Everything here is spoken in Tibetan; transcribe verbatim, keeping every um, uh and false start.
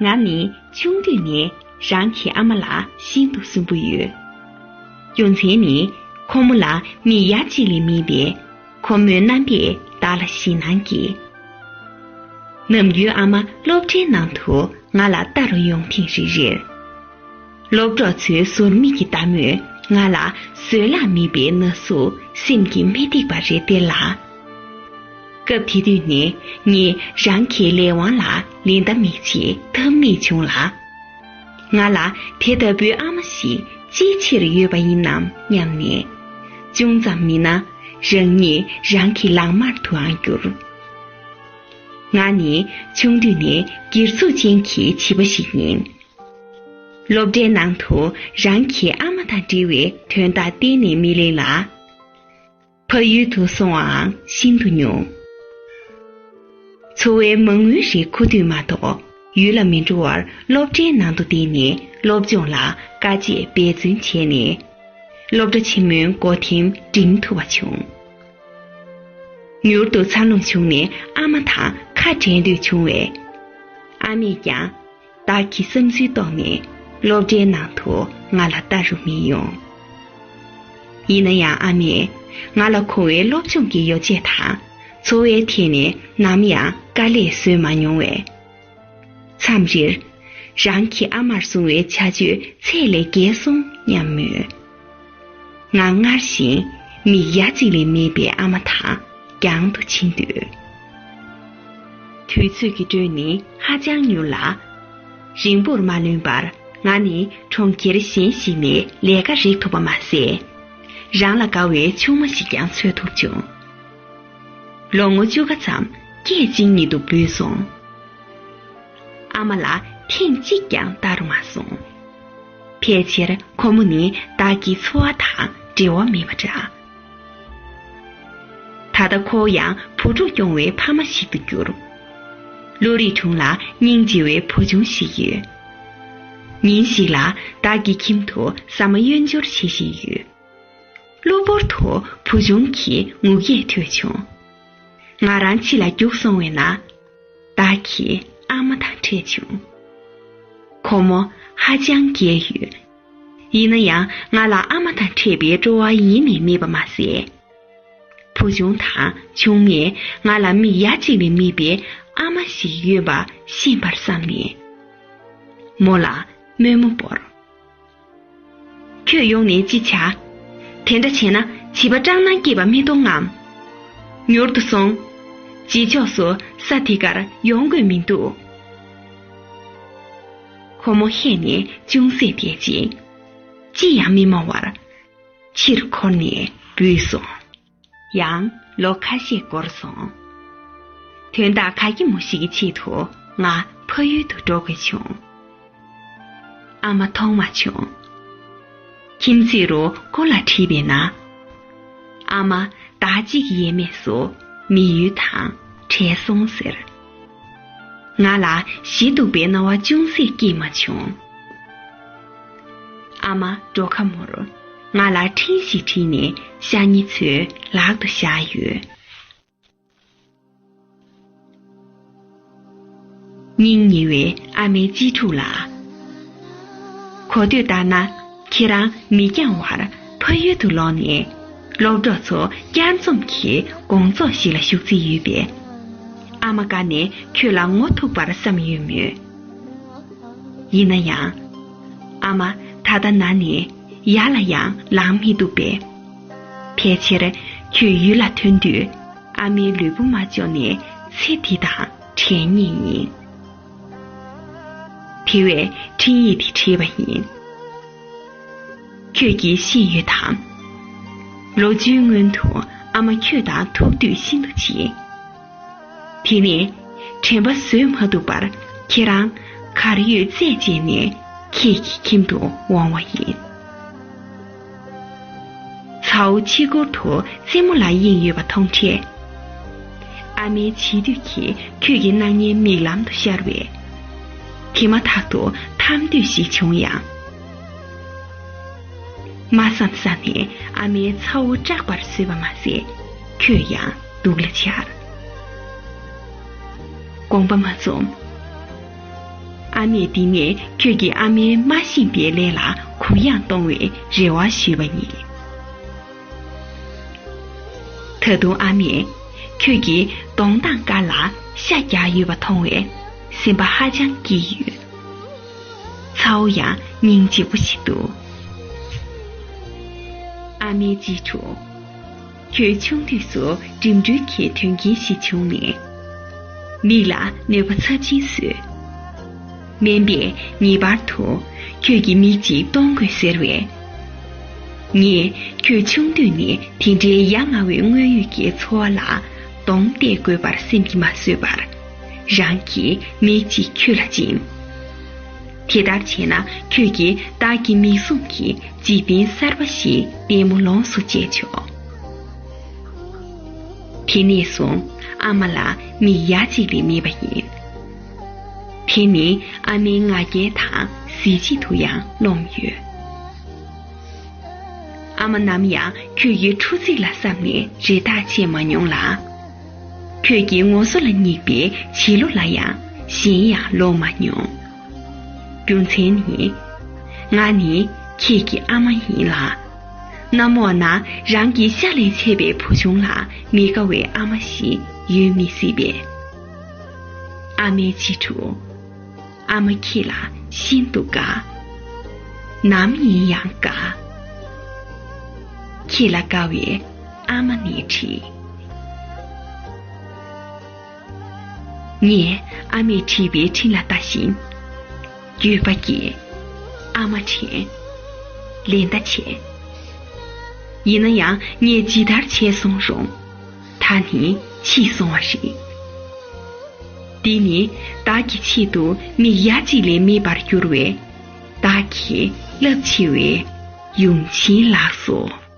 ང་ནི་ཆུང་དུས་ནས་རང་གི་ཨ་མ་ལ་ཤིན་ཏུ་སུན་པོ་ཡོད། རྒྱུ་མཚན་ནི་ཁོ་མོ་ལ་མིག་ཡ་གཅིག་ལས་མེད་པས། ཁོ་མོའི་རྣམ་པས་བདག་ལ་ཞེད་སྣང་སྐྱེས། ནམ་རྒྱུན་ཨ་མ་སློབ་གྲྭའི་ནང་དུ་ང་ལ་ལྟ་རུ་ཡོང་ཐེངས་རེ་རེར། སློབ་གྲོགས་ཚོའི་ཟུར་མིག་གི་ལྟད་མོས་ང་ལ་བཟོད་གླགས་མེད་པའི་ན་ཟུག་སེམས་ཀྱི་མི་བདེ་བ་རེ་སྟེར་ལ། སྐབས་དེ་དུས་ནས་ངས་རང་གི་ལས་དབང་ལ་ལེ་བདའ་མི་བྱེད་ཐབས་མེད་བྱུང་ལ། ང་ལ་དེ་ལྟ་བུའི་ཨ་མ་ཞིག་ཅིའི་ཕྱིར་ཡོད་པ་ཡིན་ནམ་སྙམ་ནས། ཅུང་ཙམ་མིན་ན་རང་ཉིད་རང་གི་ལག་དམར་དུའང་གྱུར། ང་ནི་ཆུང་དུས་ནས་སྒེར་ཚུགས་ཅན་གྱི་བྱིས་པ་ཞིག་ཡིན། སློབ་གྲྭའི་ནང་དུ་རང་གི་ཨ་མ་དང་འབྲེལ་བའི་དོན་དག་གཏན་ནས་མི་གླེང་ལ། ཕ་ཡུལ་དུ་སོང་བའང་ཤིན་ཏུ་ཉུང་། འཚོ་བའི་མ་དངུལ་རེ་མཁོ་དུས་མ་གཏོགས་ཡུལ་ལ་མི་འགྲོ་བར་སློབ་གྲྭའི་ནང་དུ་བསྡད་ནས་སློབ་སྦྱོང་ལ་དཀའ་སྤྱད་འབད་བརྩོན་བྱས་ནས། སློབ་གྲྭ་ཆེན་མོའི་འགོ་ཐེམ་འགྲིམ་ཐུབ་པ་བྱུང་། མྱུར་དུ་འཚར་ལོངས་བྱུང་ནས་ཨ་མ་དང་ཁ་བྲལ་འདོད་བྱུང་བས། ཨ་མས་ཀྱང་བདག་གི་བསམ་ཚུལ་རྟོགས་ནས་སློབ་གྲྭའི་ནང་དུ་ང་ལ་ལྟ་རུ་མི་ཡོང་། ཡིན་ན་ཡང་ཨ་མས་ང་ལ་མཁོ་བའི་སློབ་སྦྱོང་གི་ཡོ་བྱད་དང་འཚོ་བའི་ཐད་ནས་ནམ་ཡང་དཀའ་ལས་བཟོས་མ་མྱོང་བས། མཚམས་རེར་རང་གི་ཨ་མར་བཟུང་བའི་བྱ་སྤྱོད་ཚད་ལས་བརྒལ་སོང་སྙམ་མོས། ང་སྔར་བཞིན་མིག་ཡ་གཅིག་ལས་མེད་པའི་ཨ་མ་དང་རྒྱང་དུ་ཕྱིན་དུས། དུས་ཚོད་ཀྱི་འགྲོས་ནི་ཧ་ཅང་མྱུར་ལ། རིང་པོར་མ་ལོན་པར་ང་ནི་གྲོང་ཁྱེར་གཞན་ཞིག་ནས་ལས་ཀ་རེག་ཐུབ་པ་མ་ཟད། རང་ལ་དགའ་བའི་ཆུང་མ་ཞིག་ཀྱང་འཚོལ་ཐུབ་བྱུང་། ལོ་ངོ་བཅུ་ཁ་ཙམ་སྐད་ཅིག་ཉིད་དུ་བུད་སོང་། ཨ་མ་ལ་ཐེངས་གཅིག་ཀྱང་ལྟ་རུ་མ་སོང་། ཕལ་ཆེར་ཁོ་མོ་ནི་བདག་གི་འཚོ་བ་དང་འབྲེལ་བ་མེད་པ་འདྲ། ད་ལྟ་ཁོ་ཡང་བུ་ཕྲུག་སྐྱོང་བའི་ཕ་མ་ཞིག་ཏུ་གྱུར། བློ་རིག་གྲུང་ལ་སྙིང་རྗེ་བའི་བུ་ཆུང་ཞིག་ཡོད། ཉིན་ཞིག་ལ་བདག་གི་ཁྱིམ་དུ་ཟ་མ་གཡོས་སྦྱོར་བྱེད་བཞིན་ཡོད། གློ་བུར་དུ་བུ་ཆུང་གི་ངུ་སྐད་ཐོས་བྱུང་། ང་རང་ཕྱི་ལ་རྒྱུགས་སོང་བས་ན། བདག་གིས་ཨ་མ་དང་འཕྲད་བྱུང་། ཁོ་མོ་ཧ་ཅང་རྒས་ཡོད། ཡིན་ན་ཡང་ང་ལ་ཨ་མ་དང་འཕྲད་པའི་སྤྲོ་བ་ཡེ་ནས་མེད་པ་མ་ཟད། བུ་ཆུང་དང་ཆུང་མས་ང་ལ་མིག་ཡ་གཅིག་ལས་མེད་པའི་ཨ་མ་ཞིག་ཡོད་པ་ཤེས་པར་བསམ་ནས། མོ་ལ་དམོད་མོ་བོར། ཁྱོད་ཡོང་ནས་ཅི་བྱ། དེ་འདྲ་བྱས་ན་བྱིས་པ་སྐྲག་སྣང་སྐྱེས་པ་མི་མཐོང་ངམ། མྱུར་དུ་སོང་། རྗེས་ཕྱོགས་སུ་ས་དེ་གར་ཡོང་དགོས་མི་འདུག་ཁོ་མོ་ཧད་ནས་ཅུང་ཟད་བསྡད་རྗེས། ཅི་ཡང་མི་སྨྲ་བར། ཕྱིར་འཁོར་ནས་བུད་སོང་། ཡང་ལོ་ཁ་ཤས་འགོར་སོང་། དོན་དག་ག་གེ་མོ་ཞིག་གི་ཆེད་དུ་ང་ཕ་ཡུལ་དུ་འགྲོ་དགོས་བྱུང་། ཨ་མ་མཐོང་མ་བྱུང་། ཁྱིམ་མཚེས་རུ་སྐོར་ལ་དྲིས་པས་ན། ཨ་མ་ཟླ་གཅིག་ཡས་མས་སུ་མི་ཡུལ་དང་བྲལ་སོང་ཟེར། ང་ལ་ཞེ་སྡུག་པའི་སྣང་བ་ཅུང་ཟད་སྐྱེས་མ་བྱུང་། ཨ་མ་འགྲོ་ཁ་མོར་ང་ལ་འཕྲིན་ཞིག་བྲིས་ནས་ཤ་ཉེ་ཚོའི་ལག་ཏུ་བཞག་ཡོད། སྙིང་ཉེ་བའི་ཨ་མའི་གཅེས་ཕྲུག་ལགས། གོ་ཐོས་ལྟར་ན་ཁྱེད་རང་མི་འགྱངས་བར་ཕ་ཡུལ་དུ་ལོག་ནས་སློབ་གྲོགས་ཚོ་བསྐྱར་འཛོམས་ཀྱི་དགོང་ཚོགས་ཤིག་ལ་ཞུགས་རྩིས་ཡོད་པས། ཨ་མ་དགའ་ནས་ཁྱོད་ལ་ངོ་ཐུག་པར་བསམ་ཡོད་མོད། ཡིན་ན་ཡང་། ཨ་མ་ད་ལྟ་ན་ནས་ཡར་ལ་ཡང་ལངས་མི་ཐུབ་པས། ཕལ་ཆེར་ཁྱོད་ཡུལ་ལ་ཐོན་དུས་ཨ་མའི་ལུས་པོ་མ་ལྕོགས་ནས་ཚེ་འདི་དང་བྲལ་ངེས་ཡིན། དེ་བས་འཕྲིན་ཡིག་འདི་བྲིས་པ་ཡིན། ཁྱོད་ཀྱིས་ཤེས་ཡོད་དམ། ལོ་བཅུའི་སྔོན་དུ་ཨ་མ་ཁྱོད་དང་ཐུག་དུས་ཤིན་ཏུ་བརྗེད། དེ་ནས་དྲན་པ་བཟོད་མ་ཐུབ་པར་ཁྱེད་རང་གར་ཡོད་རྩད་བཅད་ནས་ཁྱེད་ཀྱི་ཁྱིམ་དུ་འོང་བ་ཡིན། ཚ་བོ་ཕྱི་སྐོར་དུ་རྩེད་མོ་ལ་གཡེང་ཡོད་པ་མཐོང་འཕྲལ། ཨ་མའི་བྱིས་དུས་ཀྱི་ཁྱོད་ཀྱི་སྣང་བརྙན་མིག་ལམ་དུ་ཤར་བས། དེ་མ་ཐག་ཏུ་འཐམ་འདོད་ཞིག་བྱུང་ཡང་། མ་བསམ་ས་ནས་ཨ་མའི་ཚ་བོ་སྐྲག་པར་བཟོས་པ་མ་ཟད་ཁྱོད་ཡང་སྡུག་ལ་སྦྱར། དགོངས་པ་མ་འཛོམས། ཨ་མས་འདི་ནས་ཁྱོད་ཀྱི་ཨ་མའི་མ་ཤེས་པའི་ལས་ལ་གུ་ཡངས་གཏོང་བའི་རེ་བ་ཞུས་པ་ཡིན། ད་དུང་ཨ་མས་ཁྱོད་ཀྱིས་གདོང་དང་དཀར་ལ་ཤ་རྒྱག་ཡོད་པ་མཐོང་བས་སེམས་པ་ཧ་ཅང་སྐྱིད་ཡོད། ཚ་བོ་ཡང་སྙིང་རྗེ་པོ་ཞིག་འདུག། ཨ་མའི་གཅེས་ཕྲུག། ཁྱོད་ཆུང་དུས་སུ་འགྲིམ་འགྲུལ་གྱི་མཐུན་རྐྱེན་ཞིག་བྱུང་ནས། མིག་ལ་གནོད་པ་ཚབས་ཆེན་བཟོས། སྨན་པས་ངེས་པར་དུ་ཁྱོད་ཀྱི་མིག་ཅིག་གཏོང་དགོས་ཟེར་བས། ངས་ཁྱོད་ཆུང་དུས་ནས་དེ་འདྲའི་ཡ་ང་བའི་དངོས་ཡོད་ཀྱི་འཚོ་བ་ལ་གདོང་གཏད་དགོས་པར་སེམས་ཀྱིས་མ་བཟོད་པར། རང་གི་མིག་ཅིག་ཁྱོད་ལ་སྦྱིན། དེ་ལྟར་བྱས་ན་ཁྱོད་ཀྱིས་བདག་གི་མིག་ཟུང་གི་འཇིག་རྟེན་གསར་པ་ཞིག་ལྟད་མོ་ལོངས་སུ་སྤྱད་ཆོག། དེ་ནས་བཟུང་ཨ་མ་ལ་མིག་ཡ་གཅིག་ལས་མེད་པ་ཡིན། དེ་ནི་ཨ་མའི་ང་རྒྱལ་དང་གཟི་བརྗིད་དུ་ཡང་རློམ་ཡོད། ཨ་མ་ནམ་ཡང་ཁྱོད་ཀྱི་ཁྲུ་ཚིགས་ལ་བསམ་ནས་རེ་ཐག་ཆད་མ་མྱོང་ལ། ཁྱོད་ཀྱི་ངོ་སོ་ལ་སྙེག་པའི་བྱིས་བློ་ལ་ཡང་ཞེན་ཡང་ལོག་མ་མྱོང་། རྒྱུ་མཚན་ནི། ང་ནི་ཁྱེད་ཀྱི་ཨ་མ་ཡིན་ལ། གནམ་འོག་ན་རང་གི་ཤ་ལས་ཆད་པའི་བུ་ཆུང་ལ་མི་དགའ་བའི་ཨ་མ་ཞིག་ཡོད་མི་སྲིད་པས། ཨ་མའི་གཅེས་ཕྲུག། ཨ་མ་ཁྱེད་ལ་ཤིན་ཏུ་དགའ། ནམ་ཡིན་ཡང་དགའ། ཁྱེད་ལ་དགའ་བའི་ཨ་མ་ནས་བྲིས། ངས་ཨ་མས་བྲིས་པའི་འཕྲིན་ལ་ལྟ་བཞིན། འགྱོད་པ་སྐྱེས། ཨ་མ་དྲན། ལེ་བདའ་བྱས། ཡིན་ན་ཡང་ངས་ཇི་ལྟར་བྱས་སོང་རུང་། ད་ནི་འཕྱིས་སོང་བ་རེད། འདི་ནི་བདག་གི་ཆེད་དུ་མིག་ཡ་གཅིག་ལས་མེད་པར་གྱུར་བའི་བདག་གི་རླབས་ཆེ་བའི་ཡུམ་ཆེན་ལགས་སོ།